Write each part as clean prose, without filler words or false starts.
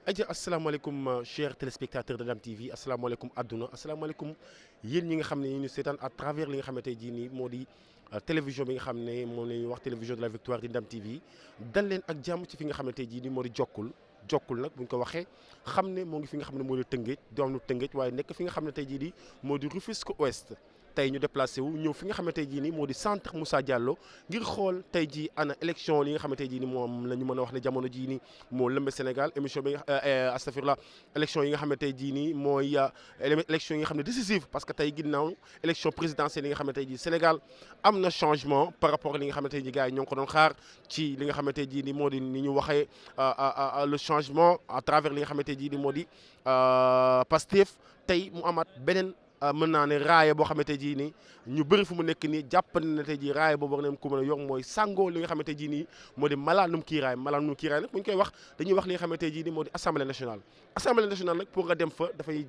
aja asalaamaaleykum chers téléspectateurs de Dame TV asalaamaaleykum adduna asalaamaaleykum yéen ñi nga xam ne ñu seetaan à travers li nga xam ne tey jii nii moo di télévision bi nga xam ne moom la ñuy wax télévision de la victoire di Dame TV dal leen ak jàmm ci fi nga xam ne tey jii nii moo di jokkul nag bu ñu ko waxee xam ne moo ngi fi nga xam ne moo di Tëngéej doonu Tëngéej waaye nekk fi nga xam ne tey jii nii moo di Rufisque Ouest tey ñu déplacé wu ñëw fi nga xamante jii nii moo di centre Moussa Diallo ngir xool tey jii ana élection li nga xamante jii nii moom la ñu mën a wax ne jamono jii nii moo lëmbe Sénégal émission bi astafirlah élection yi nga xamante jii nii mooy élection yi nga xam ne décisive parce que tey ginnaaw élection présidentielle yi nga xamante jii Sénégal am na changement par rapport li nga xamante jii gars yi ñoo ngi ko doon xaar ci li nga xamante jii nii moo di ni ñu waxee le changement à travers li nga xamante jii nii moo di Pastef tey mu amaat beneen mën naa ne raaya boo xamante jii nii ñu bëri fu mu nekk nii jàpp na tey jii raaya boobu war nañ ko mën a yor mooy sangoo li nga xamante jii nii moo di malaanum kiiraay nag bu ñu koy wax dañuy wax li nga xamante jii nii moo di assemblée nationale nag pour nga dem fa dañuy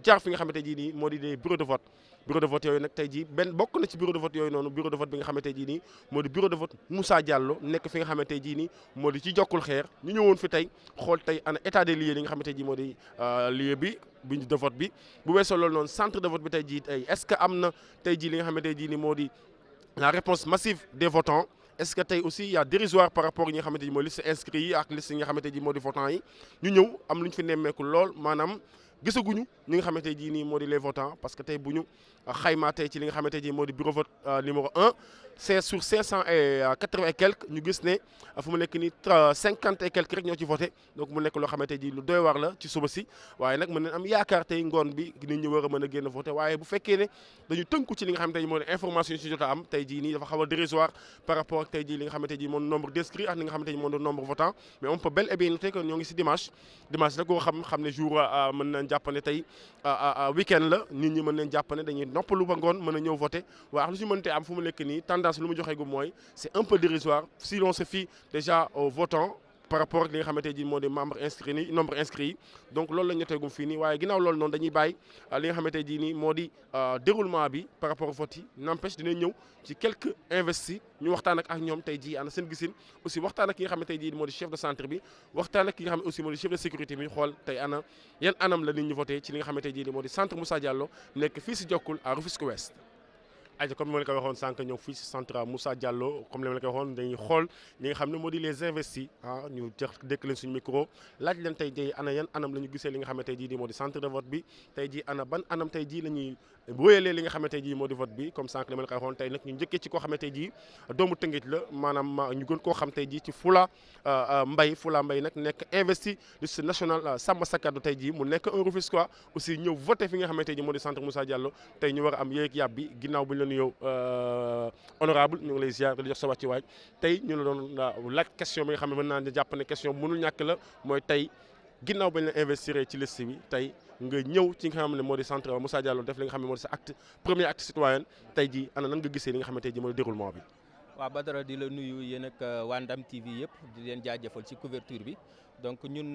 jaar fi nga xamante jii nii moo di des bureaux de vote yooyu nag tey jii bokk na ci bureau de vote yooyu noonu bureau de vote bi nga xamante jii nii moo di bureau de vote Moussa Diallo nekk fi nga xamante jii nii moo di ci jokkul xeer ñu ñëwoon fi tey xool tey ana état des lieux li nga xamante jii moo di lieu bi buñ de vote bi bu weesoo loolu noonu centre de vote bi tey jii tey est-ce que am na tey jii li nga xamante jii nii moo di la réponse massive des votants est-ce que tey aussi y a dérisoire par rapport yi nga xamante ji moo liste inscrits yi ak liste yi nga xamante ji moo di votants yi ñu ñëw am lu ñu fi nemmeeku lool maanaam gisaguñu ñi nga xamante jii nii moo di les votants parce que tey bu ñu xaymaa tey ci li nga xamante ji moo di bureau vote numéro 1 c'est sur 580 et quelques ñu gis ne fu mu nekk nii 50 et quelques rek ñoo ci voté donc mu nekk loo xamante ji lu doy waar la ci suba si waaye nag mën nañ am yaakaar tey ngoon bi nit ñi war a mën a génn voté waaye bu fekkee ne dañu tënku ci li nga xamante ji moo di information yi si jot a am tey jii nii dafa xaw a dérisoire par rapport ak tey jii li nga xamante ji moo nombre d'inscrits ak li nga xamante ji moo nombre votant mais on peut bel et bien noter que ñoo ngi si dimanche nag koo xam ne jour mën nañ jàpp ne tey week-end la nit ñi mën nañ jàpp ne dañuy noppalu ba ngoon mën a ñëw voté waaye lu si mënte am fu mu nekk nii tendance lu mu joxe gu mooy c'est un peu dérisoire si l'on se fie déjà aux votants par rapport ak li nga xamante ji moo di nombre inscrit yi donc loolu la ñu joteegum fii nii waaye ginnaaw loolu noonu dañuy bàyyi li nga xamante ji nii moo di déroulement bi par rapport au vote yi n'empêche dinañ ñëw ci quelques investis ñu waxtaan ak ñoom tey jii ana seen gisin aussi waxtaan ak ki nga xamante ji moo di chef de centre bi waxtaan ak ki nga xam ne aussi moo di chef de sécurité bi xool tey ana yan anam la nit ñi voté ci li nga xamante ji moo di centre Moussa Diallo nekk fii si Jokkul à Rufisque Ouest aja comme ni ma la ko waxoon sànq ñëw fii si centre Moussa Diallo comme ni ma la ko waxoon dañuy xool ñi nga xam ne moo di les investis ñu dékk leen suñu micro laaj leen tey jii ana yan anam la ñu gisee li nga xamante jii moo di centre de vote bi tey jii ana ban anam tey jii la ñuy wóyalee li nga xamante jii moo di vote bi comme sànq ni ma la ko waxoon tey nag ñu njëkkee ci koo xamante jii doomu Tëngéej la maanaam ñu gën koo xam tey jii ci Fula Mbaye nag nekk investi liste nationale Sàmm Sa Kàddu tey jii mu nekk un Rufisquois aussi ñëw voté fi nga xamante jii moo di centre Moussa Diallo tey ñu war a am yéeg yàb bi ginnaaw bu ñu la nuyoo honorable ñu ngi lay ziar di jox sa wàcc waay tey ñu la doon laaj question bi nga xam ne mën naa ne jàpp ne question mënul ñàkk la mooy tey ginnaaw bañ la investir ci liste bi tey nga ñëw ci nga xam ne moo di centre Moussa Diallo def li nga xam ne moo di sa premier acte citoyen tey jii ana nan nga gisee li nga xamante ji moo di déroulement bi. waaw Badara di la nuyu yéen ak waa Ndam TV yëpp di leen jaajëfal ci couverture bi donc ñun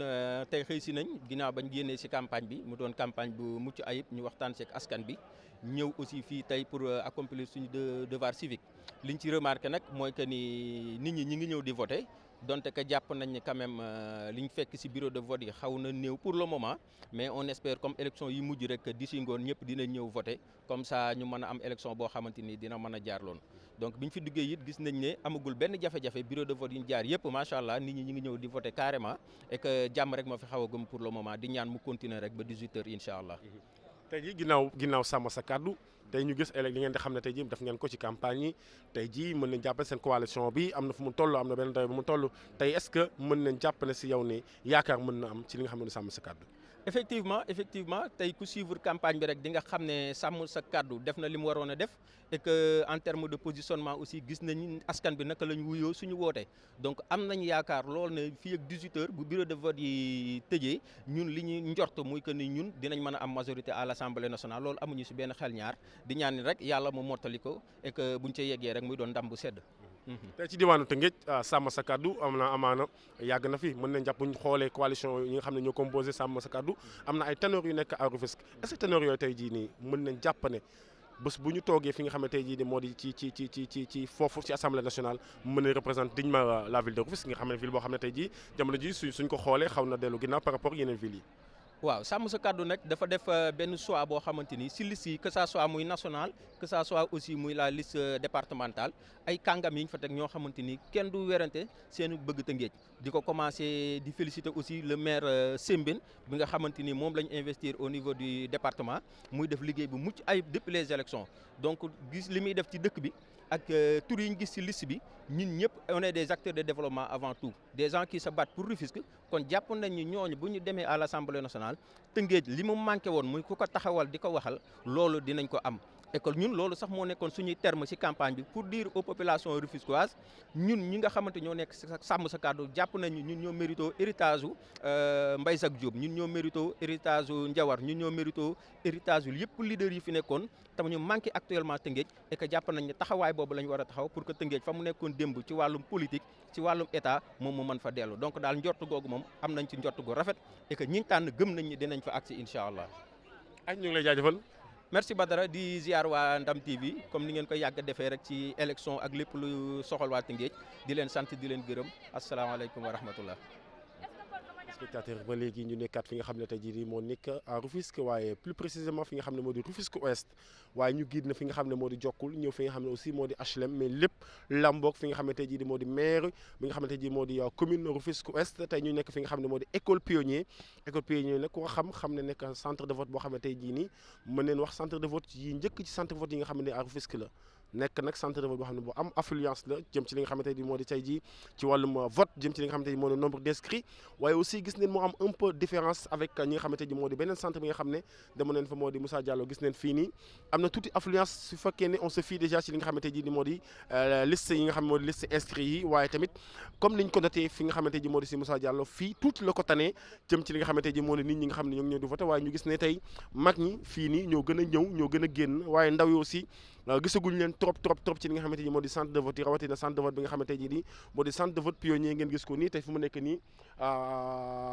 tey xëy si nañ ginnaaw bañ génnee si campagne bi mu doon campagne bu mucc ayib ñu waxtaan seeg askan bi ñëw aussi fii tey pour accomplir suñu devoir civique liñ ci remarqué nag mooy que ni nit ñi ngi ñëw di voter donte que jàpp nañ ne quand même liñ fekk ci bureau de vote yi xaw na néew pour le moment mais on espère comme élection yi mujj rek d'ici ngoon ñëpp dina ñëw voter comme ça ñu mën a am élection boo xamante ni dina mën a jaar loon donc biñ fi duggee it gis nañ ne amagul benn jafe-jafe bureau de vote yi ñu jaar yëpp macha allah nit ñi ngi ñëw di voter carrément et que jàmm rek moo fi xaw a gëm pour le moment di ñaan mu continuer rek ba 18h incha allah. tey jii ginnaaw Sàmm Sa Kàddu tey ñu gis li ngeen di xam ne tey jii def ngeen ko ci campagne yi tey jii mën nañ jàpp seen coalition bi am na fu mu toll am na benn doy bu mu toll tey est-ce que mën nañ jàpp ne si yow ne yaakaar mën na am ci li nga xam ne Sàmm Sa Kàddu. effectivement tey ku suivre campagne bi rek di nga xam ne Sàmm Sa Kàddu def na li mu waroon a def et que en terme de positionnement aussi gis nañ askan bi naka la ñu wuyoo suñu woote donc am nañ yaakaar lool ne fii ak 18h bu bureau de vote yi tëjee ñun li ñu njort muy que ni ñun dinañ mën a am majorité à l'Assemblée nationale loolu amuñu si benn xel ñaar di ñaan rek yàlla mu mottali ko et que buñ ca yeggee rek muy doon ndam bu sedd. tey ci diwaanu Tëngéej Sàmm Sa Kàddu amaana yàgg na fi mën nañ jàpp bu ñu xoolee coalition yi nga xam ne ñoo composé Sàmm Sa Kàddu am na ay ténors yu nekk à Rufisque est-ce que ténors yooyu tey jii nii mën nañ jàpp ne bés bu ñu toogee fi nga xam ne tey jii moo di ci foofu ci assemblée nationale mu mën a représenter dignement la ville de Rufisque nga xam ne ville boo xam ne tey jii jamono ji suñ ko xoolee xaw na dellu ginnaaw par rapport yeneen villes yi. waaw sàmm sa kàddu nag dafa def benn choix boo xamante ni si liste yi que ça soit muy national que ça soit aussi muy la liste départementale ay kàngam yi ñu fa teg ñoo xamante ni kenn du werante seen bëgg Tëngéej di ko commencé di féliciter aussi le maire Sembène bi nga xamante ni moom la ñu investir au niveau du département muy def liggéey bu mucc ayib depuis les élections donc gis li muy def ci dëkk bi ak tur yi ñu gis ci liste bi ñun ñëpp on est des acteurs de développement avant tout des gens qui se battent pour Rufisque kon jàpp nañ ni ñooñu bu ñu demee à l'Assemblée nationale Tëngéej li mu manqué woon muy ku ko taxawal di ko waxal loolu dinañ ko am. et que ñun loolu sax moo nekkoon suñuy terme ci campagne bi pour dire aux populations rufisquoises ñun ñi nga xamante ñoo nekk sàmm sa kàddu jàpp nañu ñun ñoo mérito héritage u Mbaye Jacques Diop ñun ñoo mérito héritage u Ndiawar ñun ñoo mérito héritage yu yëpp leader yi fi nekkoon tam ñu manqué actuellement Tëngéej et que jàpp nañ ne taxawaay boobu la ñu war a taxaw pour que Tëngéej fa mu nekkoon démb ci wàllum politique ci wàllum état moom mu mën fa dellu donc daal njort googu moom am nañ ci njort gu rafet et que ñi tànn gëm nañ ni dinañ fa agsi incha allah. ay ñu ngi lay jaajëfal. merci Badara di ziar waa Ndam TV comme ni ngeen koy yàgg defee rek ci élection ak lépp lu soxal waa Tëngéej di leen sant di leen gërëm asalaamaaleykum wa rahmatullah. spectateur ba léegi ñu nekkaat fi nga xam ne tey jii moo nekk à Rufisque waaye plus précisément fi nga xam ne moo di Rufisque Ouest waaye ñu giid na fi nga xam ne moo di Jokkul ñëw fi nga xam ne aussi moo di HLM mais lépp lamboog fi nga xam ne tey jii moo di maire bi nga xam ne tey jii moo di commune Rufisque Ouest tey ñu nekk fi nga xam ne moo di école pionnier nag ku ko xam ne nekk centre de vote boo xam ne tey jii nii mën neen wax centre de vote yi njëkk ci centre de vote yi nga xam ne à Rufisque la nekk nag centre de vote boo xam ne bu am affluence la jëm ci li nga xamante ne moo di tey jii ci wàllum vote jëm ci li nga xamante ne moo di nombre d'inscrits waaye aussi gis neen moo am un peu différence avec ñi nga xamante ne moo di beneen centre bi nga xam ne dama neen fa moo di Moussa Diallo gis neen fii nii am na tuuti affluence su fekkee ne on se fie déjà ci li nga xamante ne moo di liste yi nga xam ne moo di liste inscrits yi waaye tamit comme niñ ko noté fi nga xamante ne moo di si Moussa Diallo fii tuuti la ko tanee jëm ci li nga xamante ne moo di nit ñi nga xam ne ñoo ngi ñëw di voté waaye ñu gis ne tey mag ñi fii nii ñoo gën a ñëw ñoo gën a génn waaye ndaw yi aussi gisaguñ leen trop ci li nga xamante ni moo di centre de vote yi rawatina centre de vote bi nga xamante ni moo di centre de vote pionnier ngeen gis ko nii tey fu mu nekk nii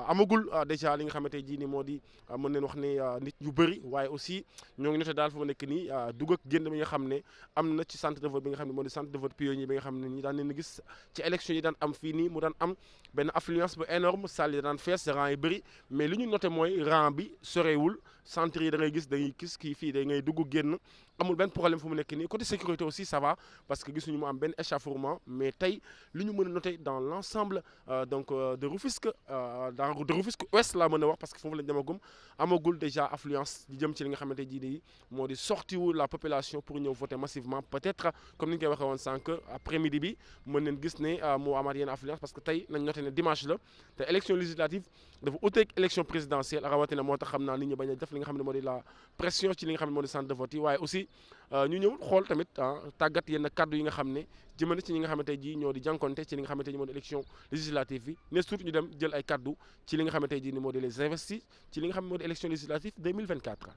amagul déjà li nga xamante ni moo di mën neen wax ne nit ñu bëri waaye aussi ñoo ngi noté daal fu mu nekk nii dugg ak génn bi nga xam ne am na ci centre de vote bi nga xam ne moo di centre de vote pionnier bi nga xam ne ñi daan leen gis ci élection yi daan am fii nii mu daan am benn affluence bu énorme salle yi daan fees rang yi bëri mais li ñu noté mooy rang bi sorewul centre yi da ngay gis kii fii da ngay dugg génn amul benn problème fu mu nekk nii côté sécurité aussi ça va parce que gisuñu mu am benn échauffement mais tey li ñu mën a noter dans l'ensemble donc de Rufisque de Rufisque Ouest laa mën a wax parce que foofu lañ demagum amagul déjà affluence di jëm ci li nga xamante ji moo di sorti wu la population pour ñëw voter massivement peut-être comme ni ñu koy waxee woon sànq après midi bi mën nañ gis ne moo amaat yenn affluence parce que tey nañ noté ne dimanche la te élection législative dafa uteeg élection présidentielle rawatina moo tax xam naa nit ñi bañ a def li nga xam ne moo di la pression ci li nga xam ne moo di centre de vote yi waaye aussi ñu ñëw xool tamit tàggat yenn kaddu yi nga xam ne jëmale ci ñi nga xamante ji ñoo di jànkonte ci li nga xamante ni moo di élection législative bi ne surtout ñu dem jël ay kaddu ci li nga xamante ji ni moo di les investis ci li nga xam ne moo di élection législative 2024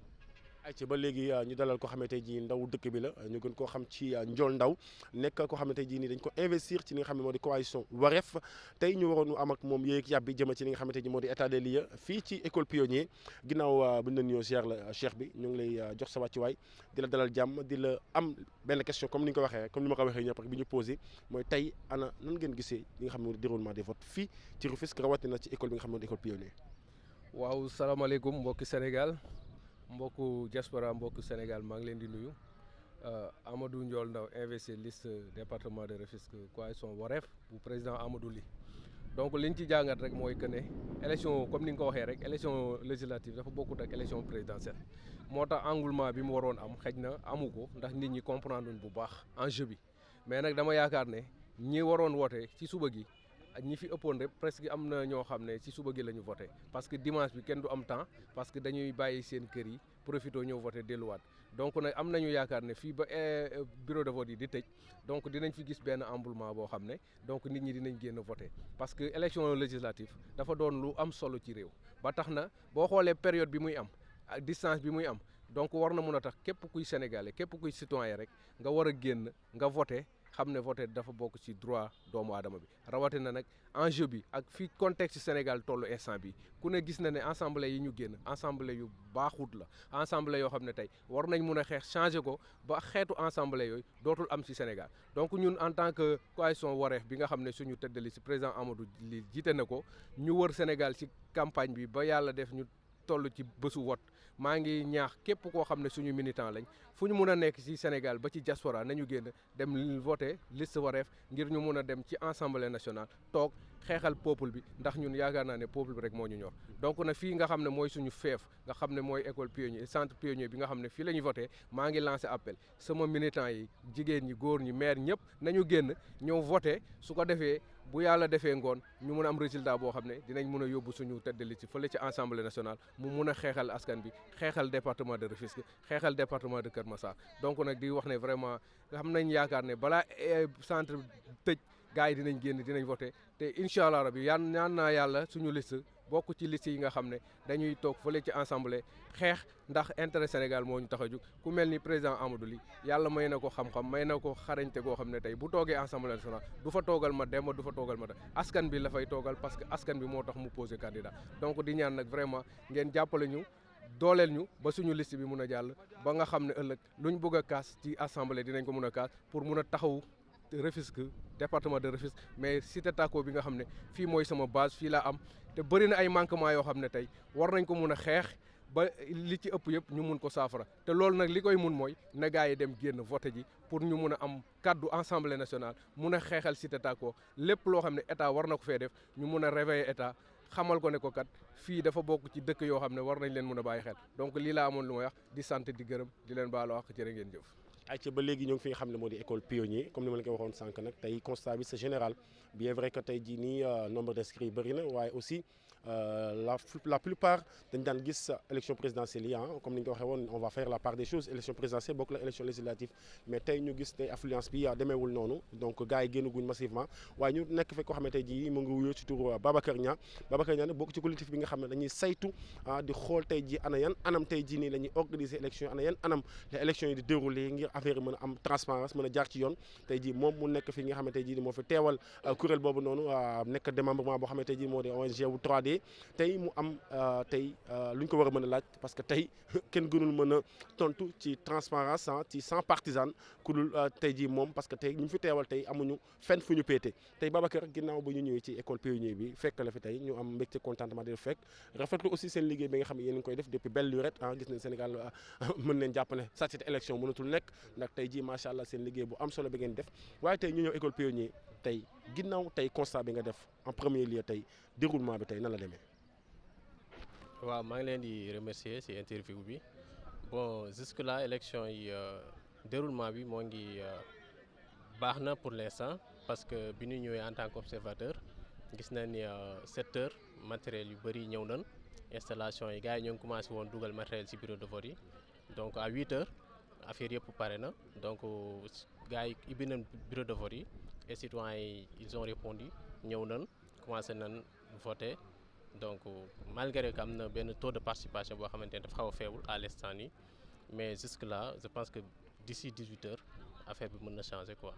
ay ci ba léegi ñu dalal ko xamante ji ndaw dëkk bi la ñu gën koo xam ci Ndiol Ndao nekk ko xamante ji ni dañ ko investir ci li nga xam ne moo di coalition Wareef tey ñu waroon am ak moom yéeg yàbbi jëma ci li nga xamante ji moo di état des lieux fii ci école pionnier ginnaaw bu ñu la nuyoo ziar la cheikh bi ñu ngi lay jox sa wàccuwaay di la dalal jàmm di la am benn question comme ni ñu ko waxee comme ni ma ko waxee ñëpp rek bi ñu posé mooy tey ana nan ngeen gisee li nga xam ne moo di déroulement des votes fii ci Rufisque rawatina ci école bi nga xam ne moo di école pionnier. waaw salaamaaleykum mbokki Sénégal mbokku diaspora mbokku Sénégal maa ngi leen di nuyu Amadou Ndiol Ndao investir liste département de Rufisque coalition Wareef bu président Amadou Ly donc liñ ci jàngat rek mooy que ne élection comme ni nga ko waxee rek élection législative dafa bokkut ak élection présidentielle moo tax engouement bi mu waroon am xëj na amu ko ndax nit ñi comprendre luñ bu baax enjeu bi mais nag dama yaakaar ne ñi waroon woote ci suba gi ñi fi ëppoon rek presque am na ñoo xam ne ci suba gi la ñu voté parce que dimanche bi kenn du am temps parce que dañuy bàyyi seen kër yi profité ñëw voté delluwaat donc nag am nañu yaakaar ne fii ba bureau de vote yi di tëj donc dinañ fi gis benn emboulement boo xam ne donc nit ñi dinañ génn voté parce que élection législative dafa doon lu am solo ci réew ba tax na boo xoolee période bi muy am ak distance bi muy am donc war na mun a tax képp kuy sénégalais képp kuy citoyen rek nga war a génn nga voté xam ne voter dafa bokk ci droit doomu aadama bi rawatina nag enjeu bi ak fi contexte Sénégal tollu instant bi ku ne gis na ne assemblée yi ñu génn assemblée yu baaxut la assemblée yoo xam ne tey war nañ mun a xeex changer ko ba xeetu assemblée yooyu dootul am ci Sénégal donc ñun en tant que coalition Wareef bi nga xam ne suñu tête de liste président Amadou Ly jiite na ko ñu wër Sénégal ci campagne bi ba yàlla def ñu toll ci bésu vote maa ngi ñaax képp koo xam ne suñu militant lañ fu ñu mun a nekk ci Sénégal ba ci diaspora nañu génn dem voter liste Wareef ngir ñu mun a dem ci assemblée nationale toog xeexal peuple bi ndax ñun yaakaar naa ne peuple bi rek moo ñu ñor donc nag fii nga xam ne mooy suñu feef nga xam ne mooy école pionnier centre pionnier bi nga xam ne fii la ñuy voté maa ngi lancé appel sama militant yi jigéen ñi góor ñi maire ñëpp nañu génn ñëw voté su ko defee bu yàlla defee ngoon ñu mun a am résultat boo xam ne dinañ mun a yóbbu suñu tête de liste fële ci assemblée nationale mu mun a xeexal askan bi xeexal département de Rufisque xeexal département de Keur Massar donc nag di wax ne vraiment xam nañ yaakaar ne balaa centre tëj gars yi dinañ génn dinañ voté te incha allah rabi ñaan naa yàlla suñu liste bokk ci liste yi nga xam ne dañuy toog fële ci assemblée xeex ndax intérêt Sénégal moo ñu tax a jug ku mel ni président Amadou Ly yàlla may na ko xam-xam may na ko xarañte goo xam ne tey bu toogee assemblée nationale du fa toogal ma Demba du fa toogal ma askan bi la fay toogal parce que askan bi moo tax mu posé candidat donc di ñaan nag vraiment ngeen jàppale ñu dooleel ñu ba suñu liste bi mun a jàll ba nga xam ne ëllëg luñ bëgg a kaas ci assemblée dinañ ko mun a kaas pour mun a taxaw Rufisque département de Rufisque mais cité Tako bi nga xam ne fii mooy sama base fii laa am te bëri na ay manquement yoo xam ne tey war nañ ko mun a xeex ba li ci ëpp yëpp ñu mun ko saafara te loolu nag li koy mun mooy na gars yi dem génn voté ji pour ñu mun a am kaddu assemblée nationale mun a xeexal cité Tako lépp loo xam ne état war na ko fee def ñu mun a réveiller état xamal ko ne ko kat fii dafa bokk ci dëkk yoo xam ne war nañ leen mun a bàyyi xel donc lii laa amoon lu may wax di sant di gërëm di leen baalu àq jërë ngeen jëf. ayca ba léegi ñoo ngi fi nga xam ne moo di école pionnier comme ni ma la ko waxoon sànq nag tey constat bi c'est général bien vrai que tey jii nii nombre d'inscrits bëri na waaye aussi la plupart dañ daan gis élection présidentielle yi comme ni ñu ko waxee woon on va faire la part des choses élection présidentielle bokk la élection législative mais tey ñu gis tey affluence bi demeewul noonu donc gars yi génnaguñ massivement waaye ñu nekk fekk koo xam ne tey jii mu ngi wuyoo ci tur Babacar Niang nag bokk ci collectif bi nga xam ne dañuy saytu di xool tey jii ana yan anam tey jii nii la ñuy organiser élection ana yan anam les élections yi di dérouler ngir affaire yi mën a am transparence mën a jaar ci yoon tey jii moom mu nekk fi nga xam ne tey jii moo fi teewal kuréel boobu noonu nekk démembrement boo xam ne tey jii moo di ONG wu 3D tey mu am tey lu ñu ko war a mën a laaj parce que tey kenn gënul mën a tontu ci transparence ci sans partisan ku dul tey jii moom parce que tey ñu fi teewal tey amuñu fenn fu ñu péete tey Babacar ginnaaw ba ñu ñëwee ci école pionnier bi fekk la fi tey ñu am mbégte contentement di fekk rafetlu aussi seen liggéey bi nga xam ne yéen a ngi koy def depuis belle lurette gis nañ Sénégal mën nañ jàpp ne cette élection mënatul nekk ndax tey jii macha allah seen liggéey bu am solo bi ngeen def waaye tey ñu ñëw école pionnier tey ginnaaw tey constat bi nga def en premier lieu tey déroulement bi tey nan la demee. waaw maa ngi leen di remercier ci interview bi bon jusque là élection yi déroulement bi moo ngi baax na pour l'instant parce que bi ñu ñëwee en tant qu'observateur gis nañ ni 7 heures matériel yu bëri ñëw nañ installation yi gars yi ñoo ngi commencé woon dugal matériel ci bureau de vote yi donc à 8 heures affaire yëpp pare na donc gars yi ibbi nañ bureau de vote yi et citoyens yi ils ont répondu ñëw nañ commencé nañ voter donc malgré que am na benn taux de participation boo xamante ne dafa xaw a faible à l'instant nii mais jusque là je pense que d'ici 18 heures affaire bi mën na changer quoi.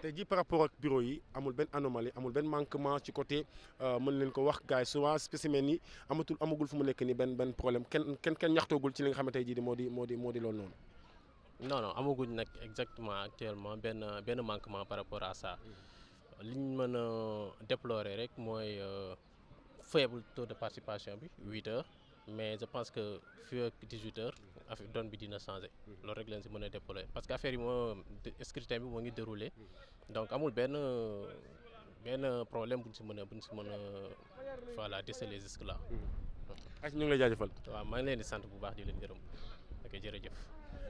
tey jii par rapport ak bureau yi amul benn anomalie amul benn manquement ci côté mën leen ko wax gars yi souvent spécimen yi amagul fu mu nekk nii benn problème kenn ñaxtoogul ci li nga xamante ne tey jii moo di loolu noonu. non amaguñ nag exactement actuellement benn manquement par rapport à ça li ñu mën a déplorer rek mooy. Faible taux de participation bi 8 heures mais je pense que fii ak 18 heures affaire donne bi dina changer loolu rek leen si mën a déployer parce que affaire yi moo scrutin bi moo ngi déroulé donc amul benn problème buñ si mën a voilà déceler jusque là. ñu ngi lay jaajëfal. waaw maa ngi leen di sant bu baax di leen gërëm ok jërëjëf.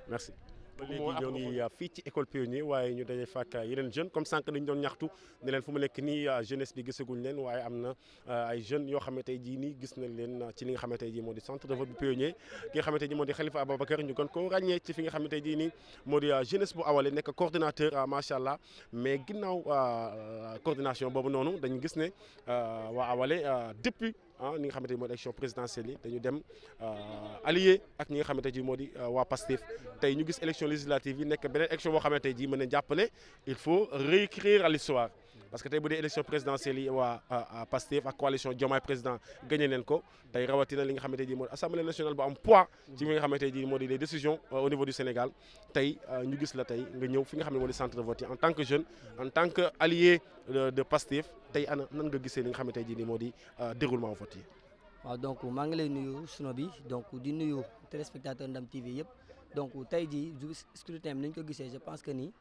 merci. ba léegi ñoo ngi fii ci école pionnier waaye ñu daje fàkk yeneen jeunes comme sànq dañu doon ñaxtu ne leen fu mu nekk nii jeunesse bi gisaguñ leen waaye am na ay jeunes yoo xam ne tey jii nii gis nañ leen ci li nga xam ne tey jii moo di centre de vote bu pionnier ki nga xam ne tey jii moo di Khalifa Ababacar ñu gën ko ràññee ci fi nga xam ne tey jii nii moo di jeunesse bu awale nekk coordinateur macha allah mais ginnaaw coordination boobu noonu dañu gis ne waa awale depuis ni nga xamante ni moo di élection présidentielle yi dañu dem allié ak ñi nga xamante ji moo di waa Pastef tey ñu gis élection législative yi nekk beneen élection boo xamante ji mën nañ jàpp ne il faut réécrire l'histoire parce que tey bu dee élection présidentielle yi waa Pastef ak coalition Diomaye président gagné neen ko tey rawatina li nga xamante ji moo di assemblée nationale bu am poids ci li nga xamante ji moo di les décisions au niveau du Sénégal tey ñu gis la tey nga ñëw fi nga xam ne moo di centre de vote yi en tant que jeune en tant que allié de Pastef tey ana nan nga gisee li nga xamante ji ni moo di déroulement vote yi. waaw donc maa ngi lay nuyu suno bi donc di nuyu téléspectateur Ndam TV yëpp donc tey jii scrutin bi ni ñu ko gisee je pense que ni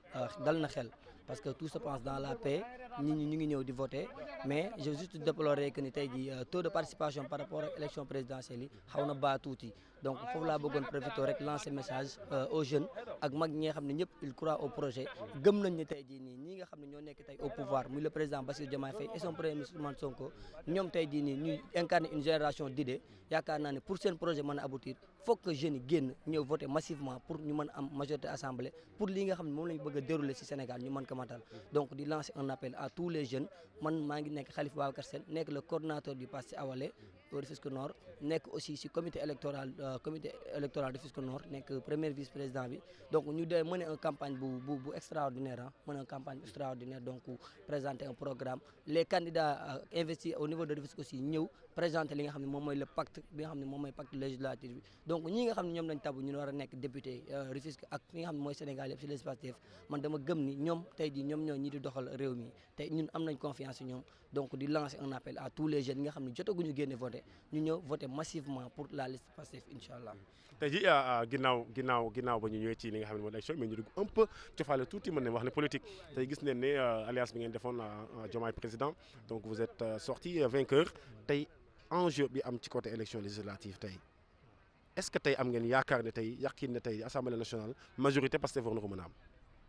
dal na xel parce que tout se passe dans la paix nit ñi ñu ngi ñëw di voter mais je juste déplorer que ni tey jii taux de participation par rapport ak élection présidentielle yi xaw na baa tuuti donc foofu laa bëggoon profité rek lancer message aux jeunes ak mag ñi nga xam ne ñëpp ils croient au projet gëm nañ ne tey jii nii ñi nga xam ne ñoo nekk tey au pouvoir muy le président Bassirou Diomaye Faye et son premier ministre Ousmane Sonko ñoom tey jii nii ñuy incarner une génération d'idées yaakaar naa ne pour seen projet mën a aboutir faut que jeunes yi génn ñëw voter massivement pour ñu mën am majorité assemblée pour li nga xam ne moom la ñu bëgg a dérouler ci Sénégal ñu mën ko matal donc di lancer un appel à tous les jeunes man maa ngi nekk Khalifa Babacar Sène nekk le coordonnateur du Pastef Awalé au Rufisque Nord nekk aussi ci comité électoral de Rufisque Nord nekk premier vice-président bi donc ñu dee mener une campagne bu extraordinaire mener une campagne extraordinaire donc présenter un programme les candidats investis au niveau de Rufisque aussi ñëw présenter li nga xam ne moom mooy le pacte bi nga xam ne moom mooy pacte législatif bi donc ñi nga xam ne ñoom lañ tabb ñu war a nekk député Rufisque ak li nga xam ne mooy Sénégal yëpp ci législatif man dama gëm ni ñoom tey jii ñoom ñoo ñi di doxal réew mi tey ñun am nañ confiance ci ñoom donc di lancer un appel à tous les jeunes yi nga xam ne jotaguñu génne voter ñu ñëw voter massivement pour la liste Pastef incha allah. tey jii ginnaaw ba ñu ñëwee ci li nga xam ne mooy élection mais ñu dugg un peu cofaale tuuti mën nañ wax ne politique tey gis nañ ne alliance bi ngeen defoon Diomaye président donc vous êtes sorti vainqueur tey enjeu bi am ci côté élection législative tey est-ce que tey am ngeen yaakaar ne tey yàqin ne tey assemblée nationale majorité Pastef war na ko mën a am.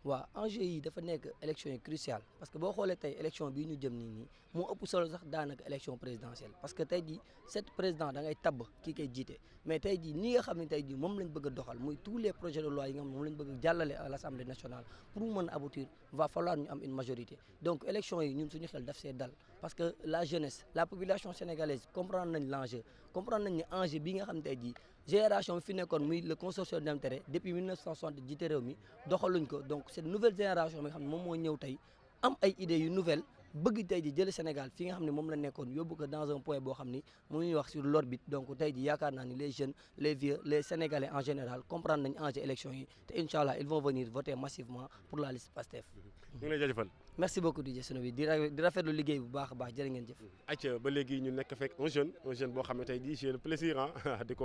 waaw enjeu yi dafa nekk élection yi cruciale parce que boo xoolee tey élection bii ñu jëm nii moo ëpp solo sax daanaka élection présidentielle parce que tey jii cet président da ngay tabb kii koy jiite mais tey jii ni nga xam ne tey jii moom lañ bëgg a doxal muy tous les projets de loi yi nga xam ne moom lañ bëgg a jàllale à l'Assemblée nationale pour mu mën a aboutir va falloir ñu am une majorité donc élection yi ñun suñu xel daf see dal parce que la jeunesse la population sénégalaise comprendre nañ l'enjeu comprendre nañ ne enjeu bi nga xam ne tey jii génération bi fi nekkoon muy le consortium d'intérêt depuis 1960 jiite réew mi doxaluñ ko donc cette nouvelle génération bi nga xam ne moom moo ñëw tey am ay idées yu nouvelles bëgg tey ji jële Sénégal fi nga xam ne moom la nekkoon yóbbu ko dans un point boo xam ni mu ñuy wax sur l'orbite donc tey ji yaakaar naa ni les jeunes les vieux les Sénégalais en général comprendre nañ enjeu élection yi te incha allah ils vont venir voter massivement pour la liste Pastef. ñu ngi lay jaajëfal. merci beaucoup DJ Sono bi di rafetlu liggéey bu baax a baax jërë ngeen jëf. ayca ba léegi ñu nekk fekk un jeune boo xam ne tey jii j'ai le plaisir di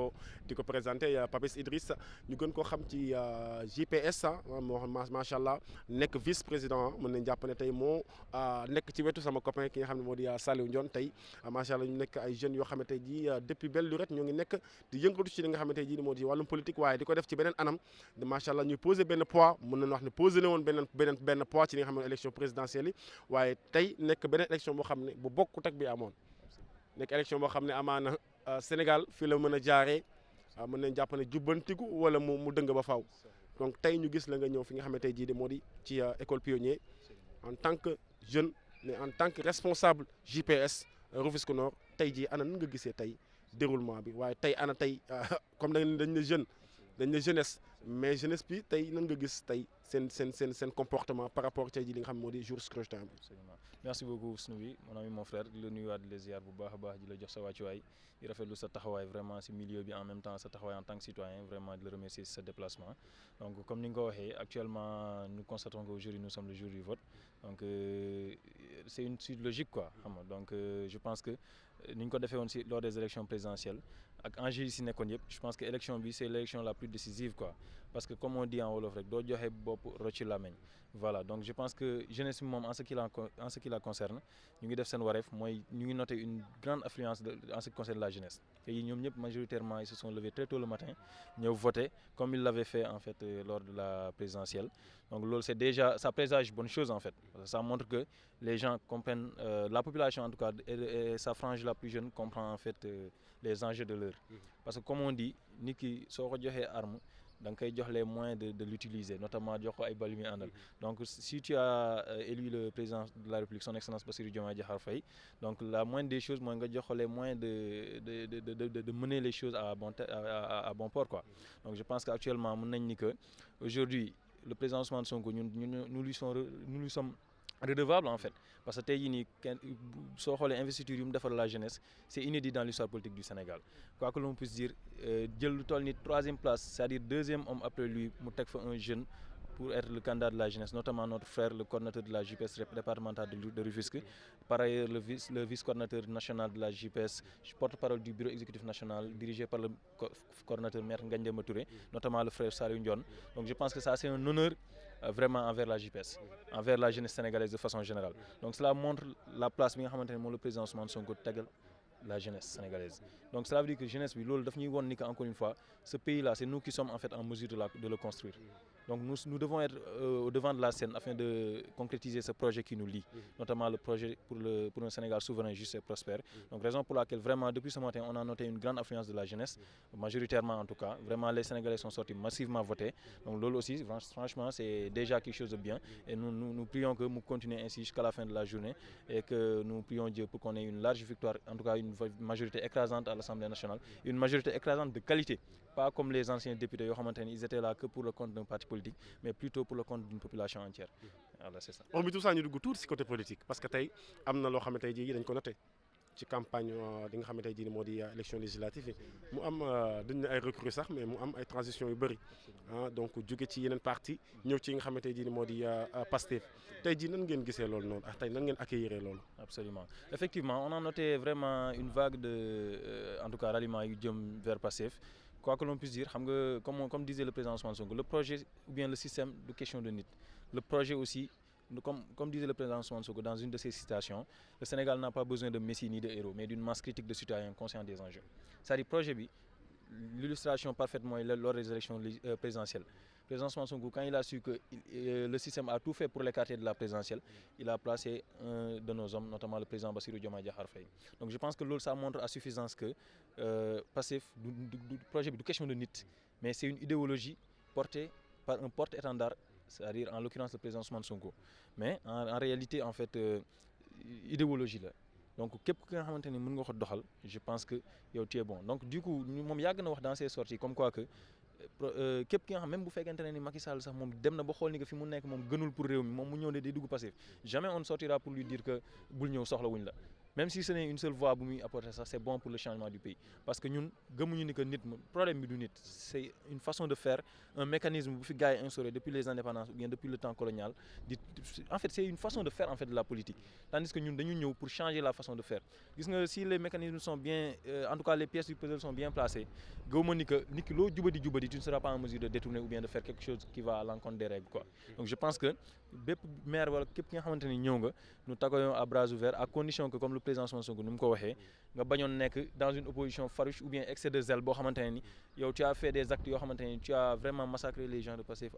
ko présenter Papis Idriss ñu gën koo xam ci JPS moo macha allah nekk vice président mën nañ jàpp ne tey moo nekk ci wetu sama copain ki nga xam ne moo di Saliou Ndione tey macha allah ñu nekk ay jeunes yoo xam ne tey jii depuis belle lurette ñoo ngi nekk di yëngatu ci li nga xam ne tey jii moo di wàllum politique waaye di ko def ci beneen anam macha allah ñuy poser benn poids mën nañu wax ne poser na woon benn poids ci li nga xam ne élection présidentielle yi waaye tey nekk beneen élection boo xam ne bu bokkut ak bi amoon nekk élection boo xam ne amaana Sénégal fii la mën a jaaree mën nañ jàpp ne jubbantiku wala mu dëng ba faaw donc tey ñu gis la nga ñëw fi nga xam ne tey jii de moo di ci école pionnier en tant que jeune mais en tant que responsable JPS Rufisque Nord tey jii ana nan nga gisee tey déroulement bi waaye tey ana tey comme dañ ne jeune dañ ne jeunesse mais jeunesse bi tey nan nga gis tey seen comportement par rapport tey jii li nga xam ne moo di jour scrutin bi. Absolument. Merci beaucoup Snoubi mon ami mon frère di la nuyuwaat di la ziar bu baax a baax di la jox sa wàccuwaay di rafetlu sa taxawaay vraiment si milieu bi en même temps sa taxawaay en tant que citoyen vraiment di la remercier si sa déplacement donc comme ni nga ko waxee actuellement nous constatons qu'aujourd'hui nous sommes le jour du vote donc c'est une suite logique quoi xam nga donc je pense que ni ñu ko defee woon si lors des élections présidentielles ak enjeu yi si nekkoon yëpp je pense que élection bi c'est l'élection la plus décisive quoi parce que comme on dit en wolof rek doo joxe bopp rocci làmmiñ voilà donc je pense que jeunesse bi moom en ce qui la concerne ñu ngi def seen wareef mooy ñu ngi noter une grande affluence en ce qui concerne la jeunesse te yi ñoom ñëpp majoritairement ils se sont levés très tôt le matin ñëw voter comme ils l'avaient fait en fait lors de la présidentielle donc loolu c'est déjà ça présage bonne chose en fait parce que ça montre que les gens comprennent la population en tout cas et sa frange la plus jeune comprend en fait les enjeux de l'heure parce que comme on dit nit ki soo ko joxee arme da nga koy jox les moyens de l'utiliser, notamment jox ko ay bal yu muy àndal. Donc si tu as élu le président de la République son excellence Bassirou Diomaye Diakhar Faye, donc la moindre des choses mooy nga jox ko les moyens de mener les choses à bon port quoi. Donc je pense qu'actuellement mën nañ ni que aujourd'hui le président Ousmane Sonko nous lui sommes redevable en fait, parce que tey jii nii soo xoolee investiture yu mu defar la jeunesse c'est inédit dans l'histoire politique du Sénégal. Quoi que l'on puisse dire jël lu toll ni 3e place, c'est-à-dire 2e homme après lui mu teg fa un jeune pour être le candidat de la jeunesse, notamment notre frère le coordonnateur de la JPS départementale de Rufisque, par ailleurs le vice-coordonnateur national de la JPS, porte-parole du bureau exécutif national dirigé par le coordonnateur maître Ngagne Demba Touré, notamment le frère Saliou Ndione. Donc je pense que ça c'est un honneur vraiment envers la JPS, envers la jeunesse sénégalaise de façon générale. Donc cela montre la place bi nga xamante ne moom le président Ousmane Sonko tegal la jeunesse sénégalaise. Donc cela veut dire que jeunesse bi loolu daf ñuy won ni que encore une fois ce pays là c'est nous qui sommes en fait en mesure de le construire. Donc nous devons être au devant de la scène afin de concrétiser ce projet qui nous lie, notamment le projet pour un Sénégal souverain, juste et prospère. Donc raison pour laquelle vraiment depuis ce matin on a noté une grande affluence de la jeunesse, majoritairement en tout cas. Vraiment les Sénégalais sont sortis massivement voter. Donc loolu aussi franchement c'est déjà quelque chose de bien et nous prions que nous continuions ainsi jusqu'à la fin de la journée et que nous prions Dieu pour qu'on ait une large victoire, en tout cas une majorité écrasante à l'Assemblée nationale, une majorité écrasante de qualité. Pas comme les anciens députés yoo xamante ni ils étaient là que pour le compte d'un parti politique, mais plutôt pour le compte d'une population entière. Voilà, c'est ça. On bi tout ça ñu dugg tuuti ci côté politique parce que tey am na loo xam ne tey jii dañ ko noté ci campagne di nga xam ne tey jii moo di élection législative yi mu am dañ ne ay recrues sax mais mu am ay transition yu bëri donc jóge ci yeneen parti ñëw ci nga xam ne tey jii moo di Pastef tey jii nan ngeen gisee loolu noonu ak tey nan ngeen accueillir loolu. Absolument. Effectivement, on a noté vraiment une vague de en tout cas ralliement yu jëm vers Pastef. Quoi que l'on puisse dire, comme disait le président Ousmane Sonko, le projet ou bien le système de question de nit. Le projet aussi, comme disait le président Ousmane Sonko dans une de ses citations, le Sénégal n'a pas besoin de messie ni de héros, mais d'une masse critique de citoyens conscients des enjeux. C'est-à-dire projet bi, l'illustration parfaitement est lors des élections présidentielles. Le président Ousmane Sonko, quand il a su que le système a tout fait pour l'écarter de la présidentielle, il a placé un de nos hommes, notamment le président Bassirou Diomaye Diakhar Faye. Donc je pense que ça montre à suffisance que Pastef du projet bi du question de nit, mais c'est une idéologie portée par un porte-étendard, c'est-à-dire en l'occurrence le président Ousmane Sonko. Mais en réalité en fait idéologie la. Donc képp ki nga xamante ni mën nga ko doxal, je pense que yow tu es bon. Donc du coup moom yàgg na wax dans ses sorties comme quoi que képp ki nga xam même bu fekkente ne ni Macky Sall sax moom dem na ba xool ni que fi mu nekk moom gënul pour réew mi moom mu ñëw ne day dugg Pastef, jamais on ne sortira pour lui dire que bul ñëw soxla wuñ la. Même si ce n'est une seule voix bu muy apporter ça, c'est bon pour le changement du pays. Parce que ñun gëmuñu ni que nit problème bi du nit, c'est une façon de faire, un mécanisme bu fi gars yi instauré depuis les indépendances ou bien depuis le temps colonial. En fait, c'est une façon de faire en fait de la politique. Tandis que ñun dañu ñëw pour changer la façon de faire. Gis nga si les mécanismes sont bien, en tout cas les pièces du puzzle sont bien placées, gëwuma ni que nit ki loo jubadi tu ne seras pas en mesure de détourner ou bien de faire quelque chose qui va à l'encontre des règles quoi. Donc je pense que bépp maire wala képp ki nga xamante ni ñëw nga nous t'accueillons à bras ouverts à condition que comme le président Ousmane Sonko ni mu ko waxee nga bañoon nekk dans une opposition farouche ou bien excès de zèle boo xamante ne ni yow tu as fait des actes yoo xamante ne tu as vraiment massacré les gens de Pastef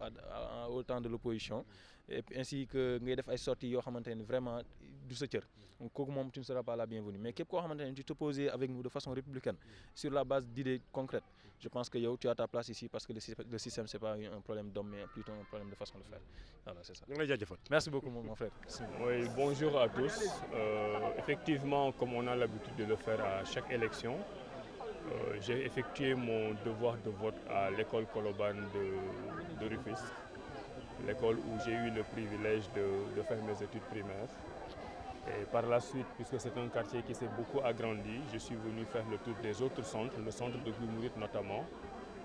au temps de l'opposition et ainsi que ngay def ay sorties yoo xamante ne vraiment du sa cër. Donc kooku moom tu ne seras pas la bienvenue, mais képp koo xamante ne tu t'opposes avec nous de façon républicaine sur la base d'idées concrètes, je pense que yow tu as ta place ici parce que le système c'est pas un problème d'homme mais plutôt un problème de façon de faire. Voilà, c'est ça. Merci beaucoup mon frère. Oui, bonjour à tous. Effectivement, comme on a l'habitude de le faire à chaque élection, j'ai effectué mon devoir de vote à l'école Koloban de Rufisque, l'école où j'ai eu le privilège de faire mes études primaires. Et par la suite, puisque c'est un quartier qui s'est beaucoup agrandi, je suis venu faire le tour des autres centres, le centre de Guy Mouride notamment,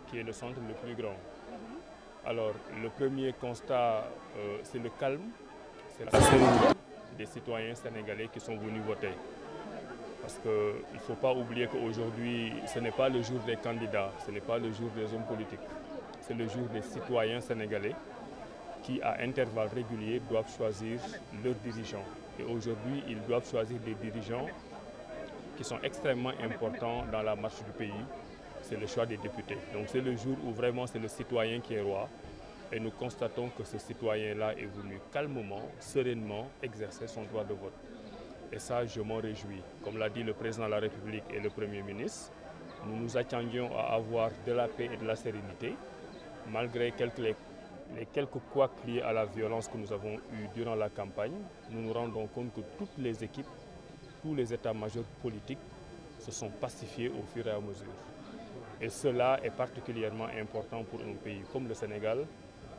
qui est le centre le plus grand. Alors, le premier constat, c'est le calme, c'est la sérénité des citoyens sénégalais qui sont venus voter. Parce qu'il ne faut pas oublier qu'aujourd'hui, ce n'est pas le jour des candidats, ce n'est pas le jour des hommes politiques, c'est le jour des citoyens sénégalais qui, à intervalles réguliers, doivent choisir leurs dirigeants. Et aujourd'hui, ils doivent choisir des dirigeants qui sont extrêmement importants dans la marche du pays. C'est le choix des députés. Donc c'est le jour où vraiment c'est le citoyen qui est roi. Et nous constatons que ce citoyen-là est venu calmement, sereinement exercer son droit de vote. Et ça, je m'en réjouis. Comme l'a dit le président de la République et le Premier ministre, nous nous attendions à avoir de la paix et de la sérénité. malgré les quelques couacs liés à la violence que nous avons eue durant la campagne, nous nous rendons compte que toutes les équipes, tous les états-majors politiques se sont pacifiés au fur et à mesure. Et cela est particulièrement important pour un pays comme le Sénégal,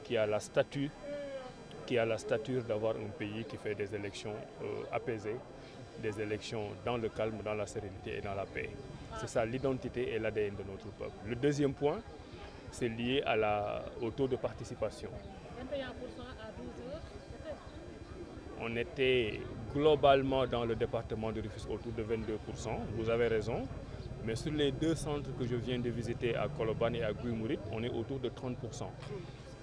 qui a la stature d'avoir un pays qui fait des élections apaisées, des élections dans le calme, dans la sérénité et dans la paix. C'est ça l'identité et l'ADN de notre peuple. Le deuxième point, c'est lié au taux de participation. 21% à 12 heures, peut-être. On était globalement dans le département de Rufisque autour de 22%, vous avez raison. Mais sur les 2 centres que je viens de visiter à Colobane et à Guy Mouride, on est autour de 30%.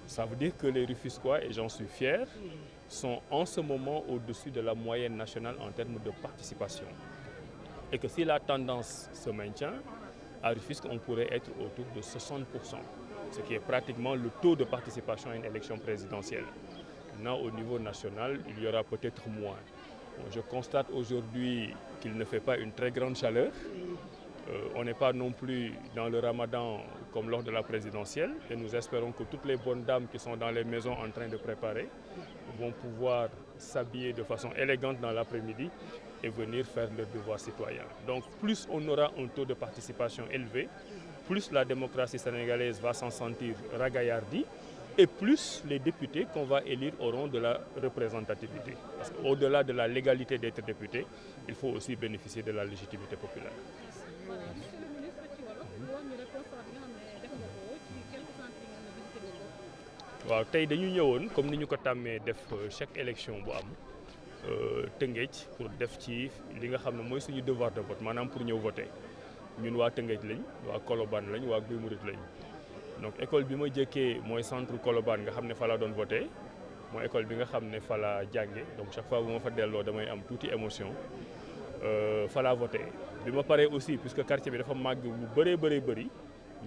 Ça veut dire que les Rufisquois, et j'en suis fier, sont en ce moment au-dessus de la moyenne nationale en termes de participation. Et que si la tendance se maintient, à Rufisque, on pourrait être autour de 60%, ce qui est pratiquement le taux de participation à une élection présidentielle. Maintenant, au niveau national, il y aura peut-être moins. Bon, je constate aujourd'hui qu'il ne fait pas une très grande chaleur. On n'est pas non plus dans le ramadan comme lors de la présidentielle et nous espérons que toutes les bonnes dames qui sont dans les maisons en train de préparer vont pouvoir s'habiller de façon élégante dans l'après-midi et venir faire leur devoir citoyen. Donc plus on aura un taux de participation élevé, plus la démocratie sénégalaise va s'en sentir ragaillardie et plus les députés qu'on va élire auront de la représentativité. Parce qu'au-delà de la légalité d'être député, il faut aussi bénéficier de la légitimité populaire. Monsieur le ministre ci wolof wax ñu rek constat bi nga xam ne def nga ko ci quelques centres yi nga xam ne visité nga ko. waaw tey dañu ñëwoon comme ni ñu ko tàmmee def chaque élection bu am Tëngéej pour def ci li nga xam ne mooy suñu devoir de vote maanaam pour ñëw voter ñun waa Tëngéej lañ waa Colobane lañ waa Guy Mouride lañ donc école bi ma jëkkee mooy centre Colobane nga xam ne fa la doon voter mooy école bi nga xam ne fa la jànge donc chaque fois bu ma fa delloo damay am tuuti émotion fa la voté bi ma paree aussi puisque quartier bi dafa màgg bu bëri